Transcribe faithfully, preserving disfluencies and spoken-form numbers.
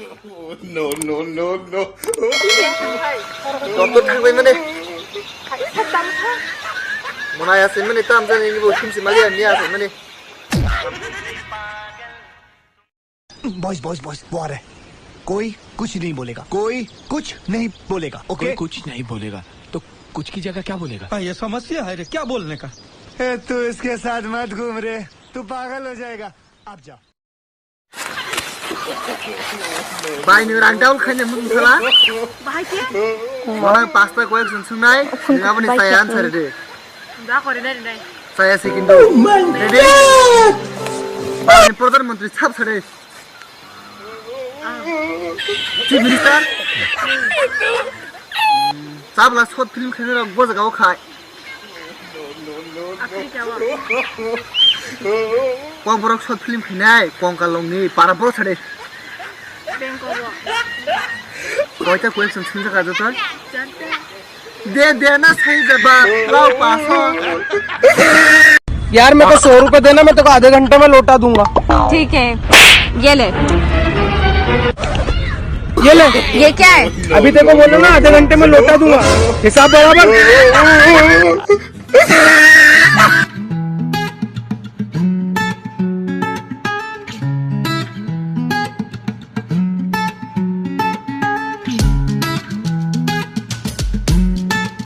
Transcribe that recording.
No, no, no, no. Doctor thangbai mani. Mona ya se mani tam jani ni bo khimsi mali ya ni ya se mani. Boys boys boys, वो आ रहा है। कोई कुछ नहीं बोलेगा, कोई कुछ नहीं बोलेगा, ओके? कोई कुछ नहीं बोलेगा, तो कुछ की जगह क्या बोलेगा? हाँ, ये समस्या है रे, क्या बोलने का? ए, तू इसके साथ मत घूम रे, तू पागल हो जाएगा। आप जाओ। Bai, nwng rang down khaina mung sala? Bahai khe? Mona pasta koyek sun sungnai, nwng aboni saya answer de. Da kore nai nai. Saya se kintu. Ready? Bani Pradhan Mantri sab sare. Chief Minister. Chabla short film khaina rok bojagao khai. Africa o. Kokborok short film khainai, Kongkalongni para borok sade. Bangkok o. Koita question sungjak ajo to? Charta. De, de na sai jaba, lao paso. यार, मेरे को सौ रुपए देना, मैं तेरे को आधे घंटे में लौटा दूंगा। ठीक है, ये ले। ये ले। ये क्या है? अभी तेरे को बोला ना, आधे घंटे में लौटा दूंगा। हिसाब बराबर।